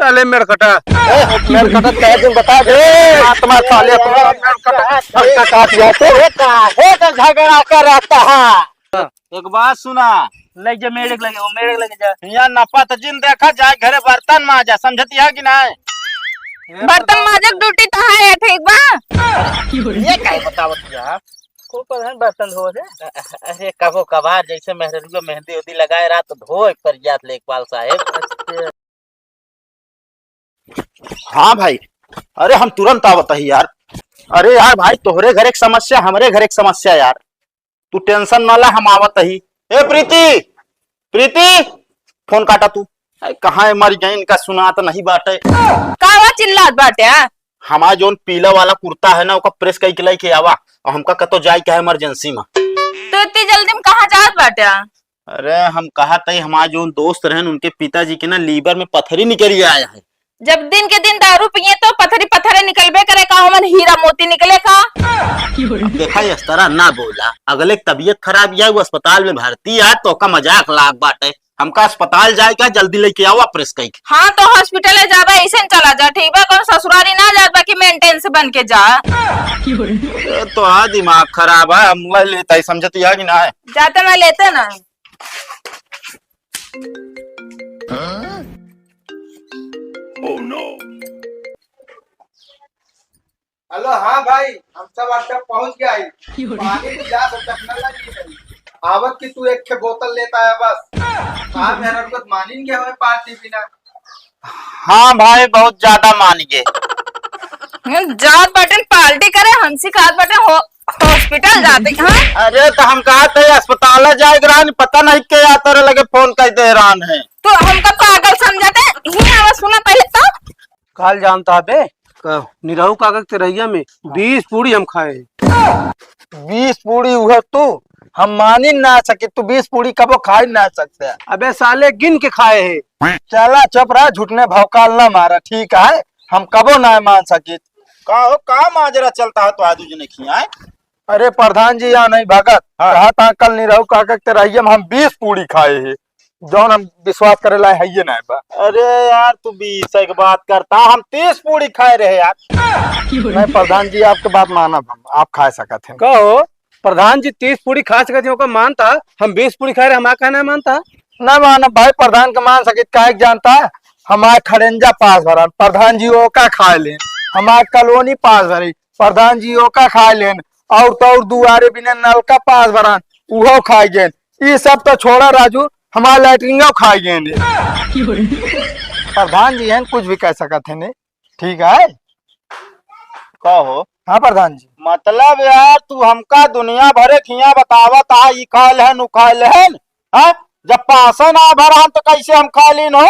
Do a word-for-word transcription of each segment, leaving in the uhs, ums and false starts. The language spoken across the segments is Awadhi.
साले मेड़कटा। ए, मेड़कटा कह दिन बता दे। ए, आत्मा साले अपना मेड़कटा। मेड़कटा काट दिया तो। ए, काहे का झगड़ा कर रहता है? एक बात सुना। ले जा मेड़क लगे, वो मेड़क लगे जा। यहाँ नपा तो जिन देखा जाए, घरे बर्तन माजा, समझती है कि नहीं? बर्तन माजे क ड्यूटी तो है, ठीक बा? ये काहे बतावत है? खूब प्रधान बर्तन धोवत है। अरे कबो कभार जैसे मेहररुआ मेहंदी उहंदी लगाए रहा तो धोए पर जात लेखपाल साहेब। हाँ भाई, अरे हम तुरंत आवत ही यार। अरे यार भाई, तोहरे घर एक समस्या, हमरे घर एक समस्या यार। तू tension ना ला, हम आवत ही। ए प्रीति, प्रीति, फोन काटा तू। अरे कहाँ है मर गई, इनका सुनात नहीं बाटे। कावा चिल्लात बाटे? हमार जौन पीला वाला कुर्ता है ना, ओका press कई के लेके आवा, और हमका कतो जाए के है emergency में। तो इतनी जल्दी में कहाँ जात बाटे? अरे हम कहा तई, हमार जौन दोस्त रहन, उनके पिताजी के ना liver में पथरी निकल आया है। जब दिन के दिन दारू पिए तो पथरी पथरे निकलबे करे का, ओमन हीरा मोती निकले का? अब देखा, इस तरह ना बोला, अगले की तबीयत खराब या वो अस्पताल में भर्ती है, तो का मजाक लाग बाटे। हमका अस्पताल जाए का, जल्दी लेके आओ press कई के। हाँ, तो hospital जाबा, ऐसे न चला जा, ठीक बा? कौन ससुरारी ना जात बा कि maintenance बन के जा। ए, तो हाँ, दिमाग खराब है, हम ले लेता ही, समझती है कि ना है? जाते ना लेते ना। हेलो, हाँ भाई, हम सब अड्डा पहुंच गया है। पानी गिलास और चखना लगी है। आवत की तू एक खे बोतल लेता है बस। हाँ, मेरा रुकत मानिन गया है पार्टी बिना। हाँ भाई, बहुत ज्यादा मान गए। हम जात बाटेन पार्टी करे, हमसे कहत बाटे हो, hospital जाते, हाँ? अरे तो हम कहा थे अस्पताल जाए के रहन, पता नहीं के आता रहे लगे फोन कर दे रहन है। तो हमका पागल समझते, ही आवा सुना पहले तो। काल जानता बे, का? निरहू काका के तेरहिया में हाँ। बीस पूड़ी हम खाए। बीस पूड़ी उहे तू? हम मानी ना सके, तू बीस पूड़ी कबो खाई ना सकते। अबे साले गिन के खाए है। चला चुप रहा, झूठने भौकाल ना मारा, ठीक है? हम कबो ना मान सके। का हो, का माजरा चलता है तो आजू जने खियाए? अरे प्रधान जी, यहाँ नहीं भगत। हाँ। कहा था कल निरहू काका के तेरहिया में हम बीस पूड़ी खाए है। जौन हम विश्वास करे लाए है ये ना बा। अरे यार, तू बीस एक बात करता, हम तीस पूड़ी खाए रहे यार। नहीं प्रधान जी, आपके बात मानब हम, आप खा सकत हैं। कहो, प्रधान जी तीस पूड़ी खा सकत हैं, ओकर मानता, हम बीस पूड़ी खाए रहे, हमार कहना मानता? ना मानब भाई, प्रधान के मान सकित, काहे के जानता, हमार खड़ेंजा पास भरन, प्रधान जी ओका खाए लेन, हमार कॉलोनी पास भरी, प्रधान जी ओका खाए लेन, और तो और दुआरे बिना नलका पास भरन, उहो खाए गेन। ई सब तो छोड़ा राजू, हमार लैट्रिंगो खाए गेन। प्रधान जी हैं, कुछ भी कह सकत हैं ने, ठीक है? का हो? हाँ प्रधान जी। मतलब यार, तू हमका दुनिया भरे खिया बतावत आ, ई खा लेहन, उ खा लेहन, हाँ? जब पासे ना भरहन तो कैसे हम खा लीन हो?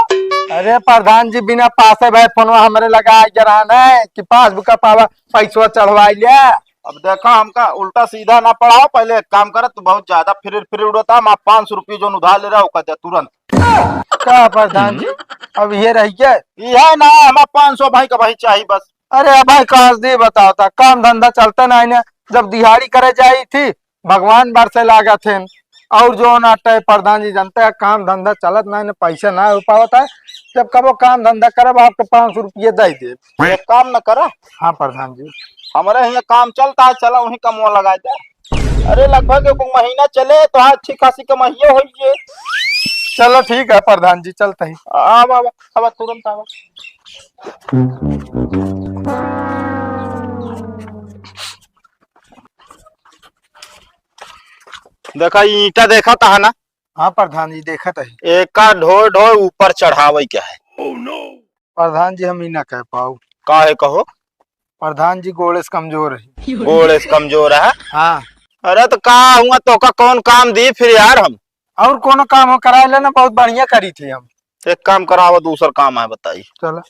अरे प्रधान जी, बिना पासे भए फोनवा हमरे लगा के रहन है कि पासबुक का पावा पैसवा चढ़वाई ले। अब देखा, हमका उल्टा सीधा ना पढ़ाओ, पहले एक काम कर, तू बहुत ज्यादा फिर फिर उड़ता, हम पाँच सौ रुपये जोन उधार ले रहा, ओका दे तुरंत। का प्रधान जी, अब ये रह गया? ये है ना, हमार पाँच सौ भाई का भाई चाहिए बस। अरे भाई, काश दी बताओ ता, काम धंधा चलता नहीं ना, जब दिहाड़ी करे जाई थी, भगवान बरसे लागत हैं। और जो ना अटे प्रधान जी जानते हैं, काम धंधा चलत ना है, पैसा ना हो पावत है। जब कबो काम धंधा करब, आपके पाँच सौ रुपये दे देब। एक काम न करा। हाँ प्रधान जी। हमारे यहाँ काम चलता है, चला वहीं कमवा लगा दे। अरे लगभग एक महीना चले तो अच्छी खासी कमाइए होइए। चलो ठीक है प्रधान जी, चलते हैं। आवा, आवा, आवा, तुरंत आवा। देखा, ईंटा देखा था ना? हाँ प्रधान जी, देखत है। एका ढोए ढोए ऊपर चढ़ावे के है। प्रधान जी, हम ई ना कह पाऊ। काहे कहो? प्रधान जी गोड़े से कमजोर है। गोड़े से कमजोर है? हाँ। अरे तो का हुआ, तो का कौन काम दी फिर यार हम? और कोनो काम हो कराए लेना, बहुत बढ़िया करी थी हम। एक काम करावा, दूसर काम है बताई। चला।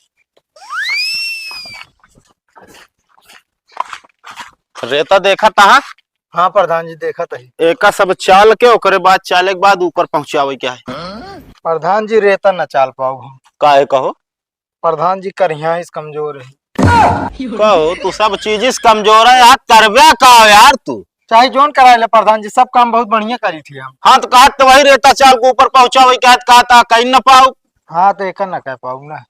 रेता देखा तहा? हाँ प्रधान जी, देखत है। एका सब चाल के, ओकरे बाद चाले के बाद ऊपर पहुँचावे के है। प्रधान जी, रेता न चाल पाओ हम। काहे कहो? प्रधान जी करिया इस कमजोर है। कहो, तू सब चीज इस कमजोर है, यार करबे का हो यार तू? चाहे जोन कराए ले प्रधान जी, सब काम बहुत बढ़िया करी थी हम। हाँ, तो कहत तो वही रेता चाल के ऊपर पहुँचावे के, कहत कहत आ कहीं न पाऊ। हाँ, तो एक न कह पाऊ ना।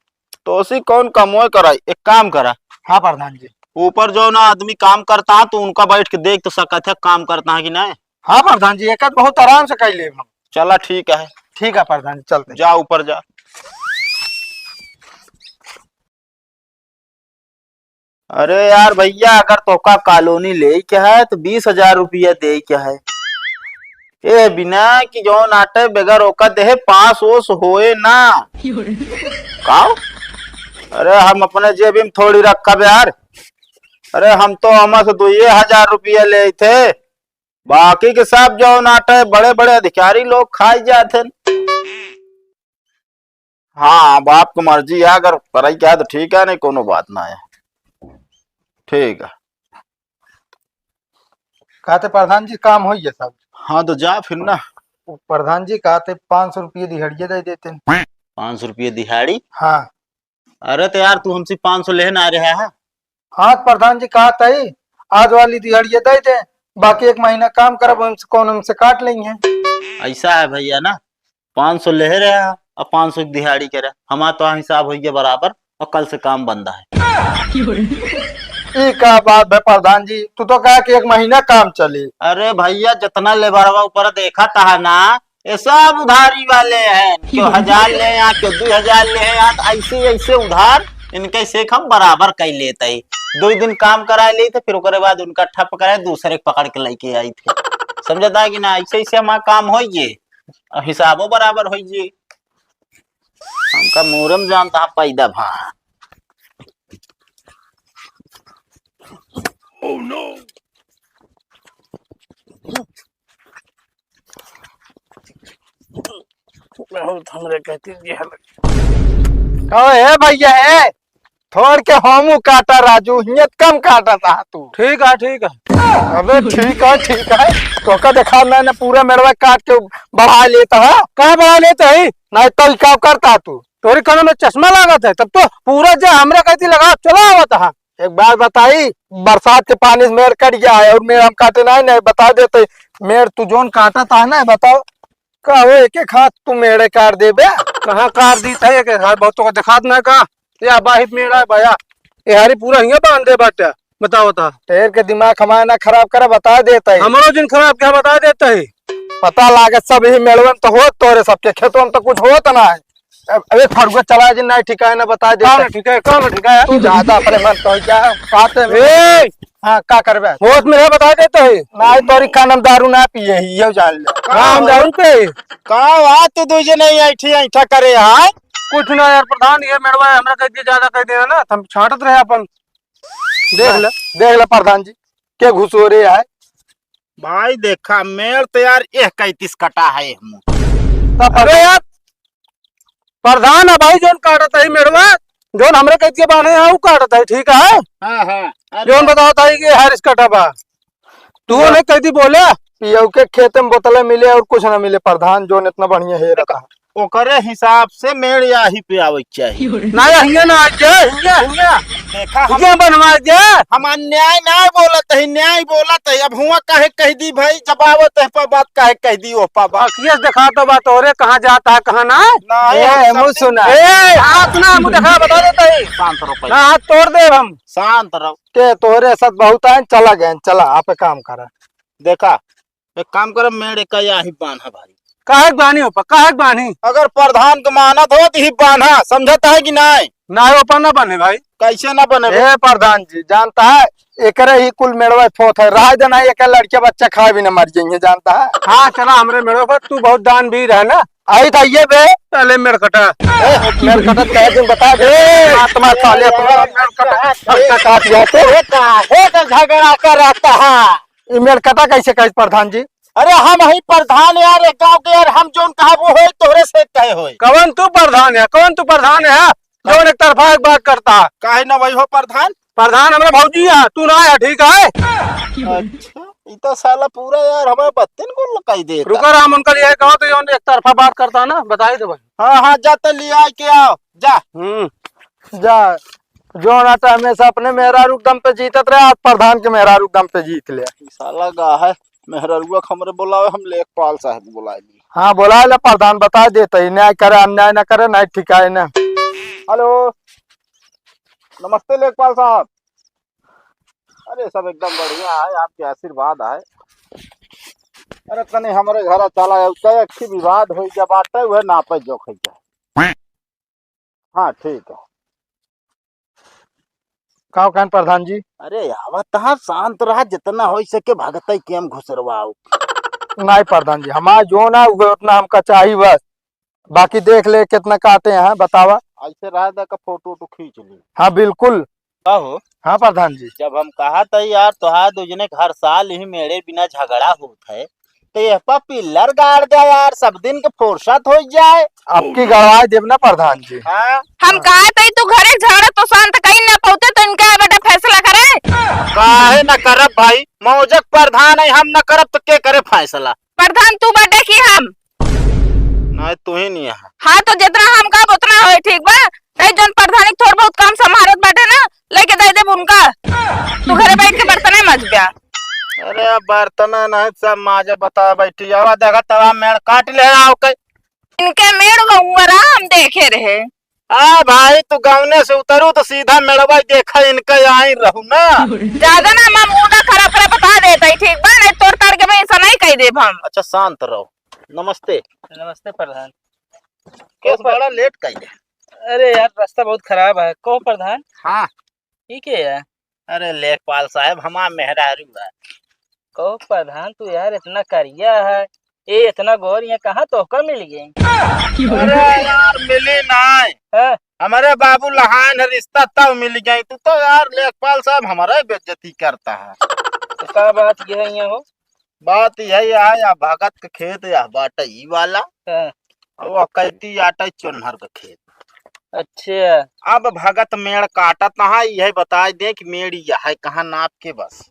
तो उसी कौन कमोए कराई, एक काम करा। हाँ प्रधान जी। ऊपर जौन आदमी काम करता है, तू उनका बैठ के देख तो सकत है, काम करता है कि नहीं? हाँ प्रधान जी, एक आध बहुत आराम से कर लेब हम। चला ठीक है। ठीक है प्रधान जी, चलते हैं। जा ऊपर जा। अरे यार भैया, अगर तोका कॉलोनी लेइ के है तो बीस हजार रुपया देइ के है। ए बिना कि जौन आटे बगैर ओका देहे पास ओस होए ना। का? अरे हम अपने जेबी में थोड़ी रखब यार। अरे हम तो हमा से दुइये हजार रुपया लेइ थे, बाकी के सब जौन आटे बड़े बड़े अधिकारी लोग खाइ जात हैं। हाँ, अब आपकी मर्जी है, अगर करइ के है तो ठीक है, नहीं कोनो बात ना है। ठीक है। कहते प्रधान जी काम होइ गया सब। हाँ, तो जा फिर ना। प्रधान जी कहते पाँच सौ रुपये दिहाड़िए दे देते हैं। पाँच सौ रुपये दिहाड़ी? हाँ। अरे तो यार, तू हमसे पाँच सौ लेहे ना रहा है। हाँ, प्रधान जी कहत ही, आज वाली दिहाड़िया दे दे, बाकी एक महीना काम करब, हमसे कौन हमसे काट लेंगे। ऐसा है भैया ना, पाँच सौ लेहे रहा, अब पाँच सौ की दिहाड़ी करे, हमार तो हिसाब होइ गया बराबर, और कल से काम बंद है। ई का बात है प्रधान जी, तू तो कहा कि एक महीना काम चली। अरे भैया, जितना लेबरवा ऊपर देखा था ना, ये सब उधारी वाले हैं, क्यों हजार ले यहाँ, क्यों दो हजार ले यहाँ, तो ऐसे ऐसे उधार इनके से हम बराबर कर लेते ही। दो ही दिन काम करा लेते, फिर ओकरे बाद उनका ठप करे, दूसरे के पकड़ के लेके आई थे। समझता है कि ना, ऐसे ऐसे हमारा काम होइ गए, और हिसाबो बराबर होइ गए। हमका मोरम जानता है पैदा भा। Oh no! बहुत हमरे कहती जी हल। कहो, "हे भैया, हे, थोड़ के हमू काटा राजू, हियत कम काटा था तू।" ठीक है, ठीक है। अबे ठीक है, ठीक है, तोका देखा ना, ना पूरा मेड़वा काट के बढ़ा लेता है। का बढ़ा लेता है? नहीं तो ई का करता तू? तोरी कान में चश्मा लागत है, तब तो पूरा जे हमरा कहती लगा चला आवत है। एक बात बताई, बरसात के पानी से मेड़ कट गया है और मेड़ हम काटे नहीं, नहीं बता देते। मेड़ तू जोन काटा था ना, बताओ, का हो, एक एक हाथ तू मेड़े काट देबे? कहाँ काट दी था एक एक हाथ? बहुत तो दिखात ना का, या बाहित मेड़ा है भैया, ये हारी पूरा हियाँ बांध दे बाटे, बताओ था। तेर के दिमाग हमारा ना खराब करा, बता देते ही। हमरो दिन खराब क्या बता देते ही। पता लागत सब ही मेड़वन तो होत, तोरे सबके खेतवन तो कुछ होत ना है। अब, अबे फरुआ चला जी, नहीं ठीक है ना, बता दे। कौन ठीक है, कौन ठीक है? तू ज्यादा अपने मन तो जा, काटे में। ए! हाँ, का करबे? होत में है, बता देते ही। नहीं, तोरी कानम दारू ना पिए ही, ये जान ले। हाँ, हम दारू पे। का बात तू दू जने ऐठी ऐठा करे है? कुछ ना यार प्रधान, ये मेड़वा हमरा कह दिए, ज्यादा कह दिए ना, तो हम छाटत रहे अपन। देख ले, देख ले प्रधान जी, के घुसोरे है। भाई देखा, मेड़ तो यार एक कैंतीस कटा है हम। तब अबे यार, प्रधान है भाई, जोन काटत है मेड़वा, जोन हमरे कैद के बाने है, ऊ काटत है, ठीक है? हाँ, हाँ। अरे जोन बतावत है कि हारिस कटा बा। तू ना। नहीं कैदी बोले। पियऊ के खेत में बोतलें मिले और कुछ ना मिले प्रधान, जोन इतना बढ़िया है रहता है। ओकरे हिसाब से मेड़ याही पे आवे के चाहिए। ना, हियाँ ना आ जा, हियाँ, हियाँ। देखा हम, हियाँ बनवा जा। हम अन्याय ना बोलत है, न्याय बोलत है। अब हुआ काहे कह दी भाई, जब आवत है पर बात काहे कह दी, ओह पर बात। अखिए से देखा तो बात, तोरे कहाँ जाता है, कहाँ ना। नहीं, ए, हम मुँह सब सुना। ए, हाथ ना, मुँह देखा, बता देता है। शांत रहो पहले। ना, हाथ तोड़ दे हम। शांत रहो। के तोरे साथ बहुत आए, चला गए, चला, आप काम करा। देखा, एक काम कर, मेड़ का याही बान्हा भाई। काहे के बान्ही हो पा, काहे के बान्ही? अगर प्रधान के मानत हो तो ही बान्हा, समझत है कि नहीं? नहीं, ओपा ना बने भाई। कैसे ना बने बे? ए प्रधान जी, जानता है, एकरे ही कुल मेड़वा फोत है, रह देना, एक लड़के बच्चा खाए भी ना मर जाएंगे, जानता है? हाँ, चला हमरे मेड़वा पर, तू बहुत दानवीर है ना। आई था ये बे। चले मेड़ कटा। ए, मेड़ कटा कहे दिन बता दे। ए, मार तुम्हार साले अपना मेड़ कटा। सबका काट लिया तो। ए, काहे का झगड़ा कर रहता है? ई मेड़ कटा कैसे कहे प्रधान जी? अरे हम ही प्रधान यार, एक गाँव के यार, हम जोन कहा वो होए, तोहरे से कहे होए। कौन तू प्रधान है? कौन तू प्रधान है? जोन एक तरफा एक बात करता। काहे ना वही हो प्रधान? प्रधान हमरा भौजी है, तू ना है, ठीक है? अच्छा, ई तो साला पूरा यार हमारे बत्तीन को लकाई देता। रुका राम, उनका लिए कहो तो जोन एक तरफा बात करता ना, बताई दे भाई। हाँ, हाँ, जा तो ले आए के आओ, जा। हम्म। जा, जोन आटा हमेशा अपने मेहरारू के दम पे जीतत रहे, आज प्रधान के मेहरारू के दम पे जीत ले। ई साला गा है, मेहरारुआ के हमरे बोलावे, हम लेखपाल साहब के बोलाए ली। हाँ, बोला ले प्रधान, बता देते ही, न्याय करे, अन्याय ना करे, नहीं ठिकाए ना। हेलो। नमस्ते लेखपाल साहब। अरे, सब एकदम बढ़िया है, आपके आशीर्वाद है। अरे, तनी हमरे घर चला आयो, तो एक ठे विवाद होइ गया बाटे, वह नापे जोखे के। हाँ, ठीक है। का कहन प्रधान जी? अरे, आवा तहाँ शांत रहा, जितना होइ सके भगतई के हम घुसरवाओ। नहीं प्रधान जी, हमार जो ना हुए उतना हमका चाही बस। बाकी देख ले कितना काटे हैं, बतावा। ऐसे रह दे का फोटो वोटो खींच ली। हाँ, बिल्कुल। का हो? हाँ प्रधान जी। जब हम कहा था यार, तोहार दो जने के हर साल ही मेरे बिना झगड़ा होत है, तो यह पर पिल्लर गाड़ दे यार, सब दिन के फुर्सत हो जाए। अब की गड़वाए देब ना प्रधान जी। हाँ। हम कहा था तू घरे झगड़ा तो शांत कहीं ना पौते, तो इनका बेटा फैसला करे। काहे ना करब भाई, मौजक प्रधान है, हम ना करब तो के करे फैसला? प्रधान तू बाटे कि हम? नहीं, तू ही नहीं है। हाँ, तो जितना हम कहब उतना होई, ठीक बा? नहीं, जौन प्रधानी थोड़ बहुत काम संभारत बाटे ना, लेके दे देब उनका। तू घरे बैठ के बर्तने मजब्या। अरे, बर्तन नहीं, सब माजे बता बैठी। आवा देखा, तवा मेड़ काट ले आओ के। इनके मेड़ गौआ रहा, हम देखे रहे। आ भाई, तू गौने से उतरू तो सीधा मेड़वा देखा इनका आई रहू ना। ज्यादा ना माँ मुंडा खराब करे बता देता ही, ठीक बा? नहीं तोड़ ताड़ के मैं ऐसा नहीं कह देब हम। अच्छा, शांत रहो। नमस्ते। नमस्ते प्रधान। केस बड़ा लेट कइले। अरे यार, रास्ता बहुत खराब है। कहो प्रधान। हाँ। ई के है? अरे लेखपाल साहब, हमार मेहरारू है। कहो प्रधान, तू यार इतना करिया है, ए इतना गोर, ये कहाँ तोहका मिल गई? अरे यार, मिली नाय। हाँ। हमरे बाबू लहान है, रिश्ता तब मिल गई। तू तो यार लेखपाल साहब हमारा ही बेइज्जती करता है। तो का बात ये है यहाँ हो? बात यही है, या भगत के खेत या बाटे ई वाला। हाँ। और कैती आटे चोन्हर के खेत। अच्छा। अब भगत मेड़ काटत ना है, यही बताई दे कि मेड़ यह है कहाँ नाप के बस।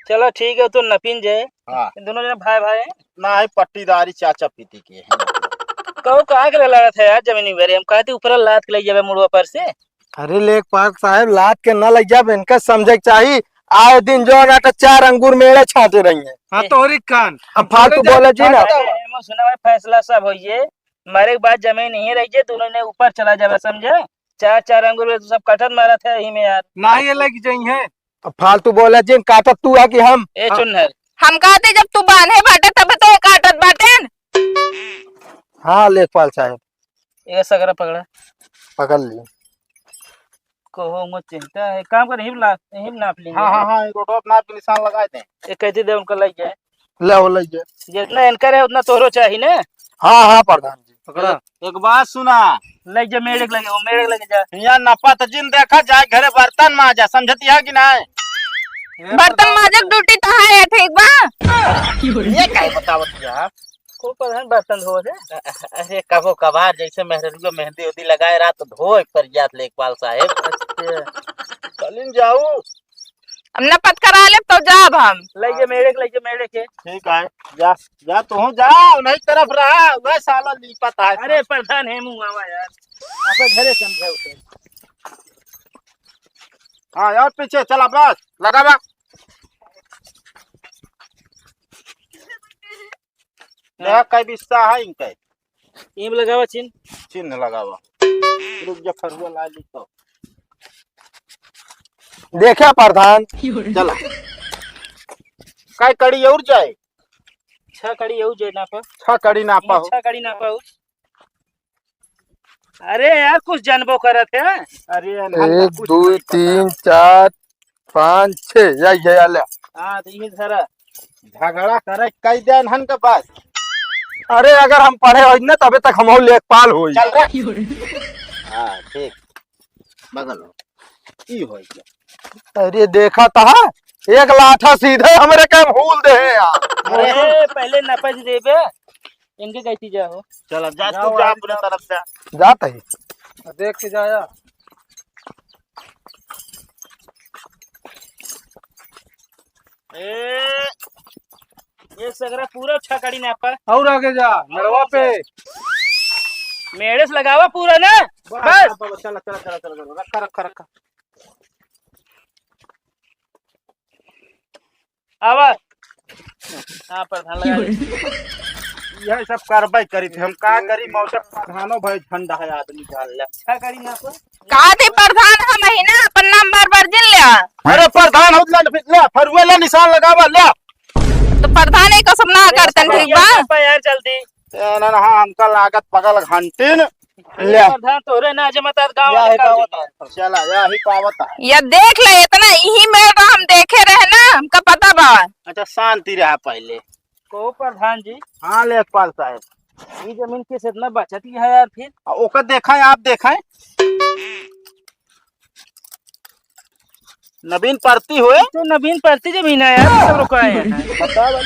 चलो ठीक है, तो नपिन जाए। हाँ। दोनों जने भाई भाई हैं। ना है, पट्टीदारी चाचा पीती के हैं। कहो कहाँ के लड़त है यार जमीनी बारे? हम कहते ऊपर लात के ले जावे मुड़वा पर से। अरे लेखपाल साहब, लात के ना लग जाब, इनका समझे के चाही। आए दिन जो ना तो चार अंगूर मेड़े छाटे रही है। हाँ, तोहरी कान। अब फालतू बोला जी ना। अरे, एमो सुना भाई, फैसला सब होइए, मरे के बाद जमीन नहीं रही है, दोनों ने ऊपर चला जावे, समझे? चार चार अंगूर में तू सब कटत मारत है यही में यार। ना ये लग जाई है। अब फालतू बोला जिन, काटत तू है कि हम? ए चुन्नर। हम कहते जब तू बांधे बाटे तब तो ये काटत बाटेन। हाँ लेखपाल साहब। ये सगरा पकड़ा। पकड़ ली। कहो मत चिंता है, काम कर, हिम ला, हिम नाप लेंगे। हाँ, हाँ, हाँ, ये रोडवा पे नाप के निशान लगा दे। ये कहती दे उनका लग जाए। ले वो लग जाए। जितना इनकर है उतना तोहरो चाहिए ना। हाँ, हाँ, प्रधान जी। पकड़ा। एक बात सुना। ले जा, मेड़े के लगे, वो मेड़े के लगे जा। यहाँ नपा तो जिन देखा जाए, घरे बर्तन माजा, समझती है कि नहीं? बर्तन माजे के ड्यूटी तो है, ठीक बा? ये काहे बतावत जा? को प्रधान बर्तन धोवत है? अरे, कबो कभार जैसे मेहररुआ मेहंदी उहंदी लगाए रहा तो धोए पर जात लेखपाल साहेब। अच्छा। चलिन जाऊ। अब नपत करा लेब तो जाब हम। लइके मेड़े के, लइके मेड़े के। ठीक है, जा, जा तू जा, उन्हीं तरफ रहा, वह साला लीपत है। अरे प्रधान है मुँह आवा यार, आप घरे समझाओ तो। हाँ यार, पीछे चला बस, लगा बा। देखा, कई बिस्सा है इनके। इम लगावा चिन्ह। चिन्ह लगावा। रुक जा, फरुआ ला ली तो। देखा प्रधान। चला। कई कड़ी और जाए? छह कड़ी और जाए नापा। छह कड़ी नापा हो। छह कड़ी नापा हो। अरे यार, कुछ जनबो करत है। अरे यार, एक, दो, तीन, चार, पाँच, छः, या, या, या ले। हाँ, तो ये सारा झगड़ा करे कई दिन हन के बस। अरे, अगर हम पढ़े होई ना, तबे तक हम लेखपाल होई। चल रे। हाँ, ठीक। बगल हो। ई होई क्या? अरे, देखा तहा, एक लाठा सीधे हमरे के भूल दे हैं यार। अरे, पहले नपज देबे। इनके कैसी जा हो? चलो, जा, जाओ, तू जा, आगे अपने जाओ। तरफ से। जात है। देख के जाया। ए, ये सगरा पूरा छकड़ी नापा। और आगे जा, मेड़वा पे। मेड़े से लगावा पूरा ना। बस, बस। बस, बस, चला, चला, चला, चला, चला। रखा, रखा, रखा। आवा। हाँ, प्रधान लगा दे। यह सब कार्रवाई करी थे, हम का करी, मौसम प्रधानो भाई झंडा है, आदमी जान ले। का करी यहाँ पर? का दे प्रधान, हम ही ना अरे प्रधान हो, ले, ले, फरुए ले, निशान लगावा, ले। तो प्रधान एक कसम ना करतन, ठीक बा? यार, जल्दी। ए, ना, ना, हाँ, हमका लागत पगल घंटिन। ले। प्रधान तोरे ना जमत, आज गाँव वाले का जमत। चला, यही पावत है। या देख ले, इतना इही मेल तो हम देखे रहे ना, हमका पता बा। अच्छा, शांति रहा पहले। को प्रधान जी? हाँ, लेखपाल साहब। ई जमीन किस इतना बचत ही है यार फिर? आ, ओकर देखाएं, आप देखाएं। नवीन परती होए? तो नवीन परती जमीन है यार, सब रुका है। बता भाई।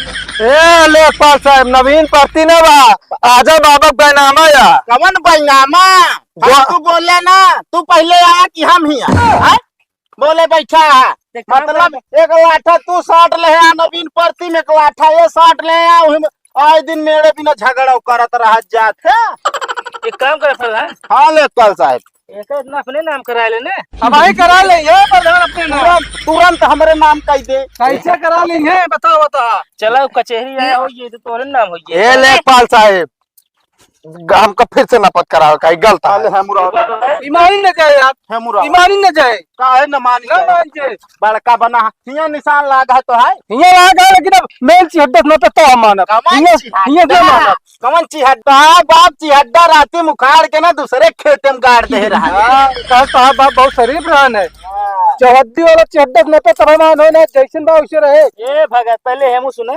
ए, लेखपाल साहब, नवीन परती ना बा, आजा बाबा बैनामा या। कवन बैनामा? हम गो- तू बोले ना, तू पहले आया कि हम ही आया? हैं? बोले बैठा है। देख, मतलब, एक लाठा तू साट ले आ, नवीन परती में एक लाठा ये साट ले आ, उही में आए दिन मेरे बिना झगड़ा करत रह जात है। एक काम कर प्रधान। हाँ, लेखपाल साहब। एक इतना अपने नाम करा ले ने। अब आई करा ले, ये प्रधान अपने नाम। तुरंत, तुरंत हमरे नाम कह दे। कैसे करा लेंगे, बताओ, बता। चला, कचहरी आया हो, ये तो तोरे नाम हो गया। ए लेखपाल साहब, हमका फिर से नापत करावे का, ई गलत है। अरे है मुराद। ईमानी न जाए यार। है मुराद। ईमानी न जाए। काहे न मान ना जाए? मान जाए। बड़का बना, हियाँ निशान लागा है तो है। हियाँ लागा है, लेकिन अब मेल चिहड्डस न पे तो हम मानब। कवन हियाँ, चिहड्डा? हियाँ जो मानब। कवन चिहड्डा? बाप चिहड्डा राती मुखाड़ के ना दूसरे खेते में गाड़ दे रहा है। हाँ, कहा साहब बाप बहुत शरीफ रहन है। हाँ। चौहद्दी वाला चिहड्डस न पे तब हम मान हो ना, जैसन बा वैसे रहे। ए भगत, पहले हेमू सुने।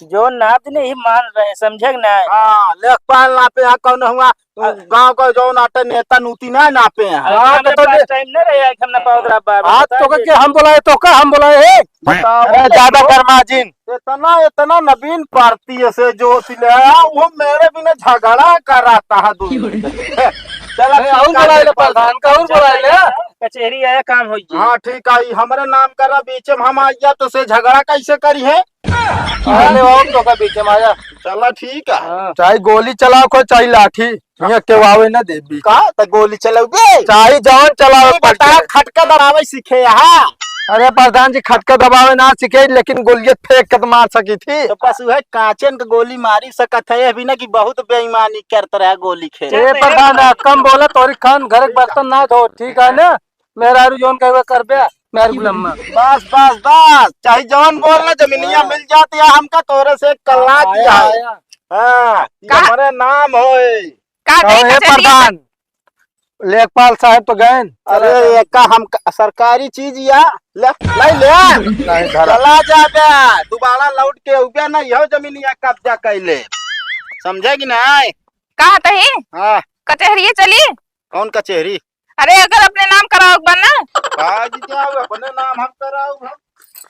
जो नाप ने ही मान रहे, समझे कि नहीं? हाँ, लेखपाल नापे यहाँ कौन हुआ? तू आ- गाँव का जो नाटे नेता नूती ना नापे यहाँ। हाँ, अरे, तो हमारे तो पास दे- टाइम नहीं रहे, हम ना पावत रहा बार-बार। हाँ, बता तो दे। के हम बोलाए, तो का हम बोलाए, हे? बताओ। अरे, ज्यादा गरमा जिन। इतना, इतना नवीन पार्टी से जो होती ले आया, वो मेरे बिना झगड़ा कर रहा था, दो दिन से। चला, अरे, ठीक और है, बोलाए ले, प्रधान का और बोलाए ले। कचहरी आया, काम हो गया। हाँ, ठीक है, ई हमरे नाम करा, बीच में हम आ गया, तो से झगड़ा कैसे करी है? अरे, और तो का बीच में आया। चला, ठीक है। हाँ। चाहे गोली चलाओ को, चाहे लाठी, हियाँ केहू आवे ना देबी। का? त गोली चलाओगे? चाहे जवन चलावे ई पड़ बताओ, के। खटका दबावे सीखे यहाँ? अरे प्रधान जी, खटका दबावे ना सीखे, लेकिन गोलिये फेंक के तो मार सकी थी। तो बस वह कांचन के गोली मारी सकत है, ये भी ना कि बहुत बेईमानी करत रहा गोली खेल। ए प्रधान, कम बोला, तोरी खान घर के बर्तन ना धो, ठीक है ना? मेहरारू जौन कहवे करबे, मेहरारू गुलाम। बस, बस, बस, चाहे जवन बोल ना, जमीनिया हाँ। मिल जात या हमका तोरे से कल्ला आया, दिया है। आया। हाँ, ये का? हमारे नाम होए। का कही कहे कचहरी? प्रधान, लेखपाल साहब तो गए। अरे, ये का हम क-, सरकारी चीज या? ले, ले, ले। नहीं, धरा। चला जाबे, दोबारा लौट के उबे ना, यह जमीनिया कब्जा कैले। समझे कि नहीं? का तही? हाँ। कचहरी चली? कौन कचहरी? अरे, अगर अपने नाम करावे के बा ना। भाग जाओ, अपने नाम हम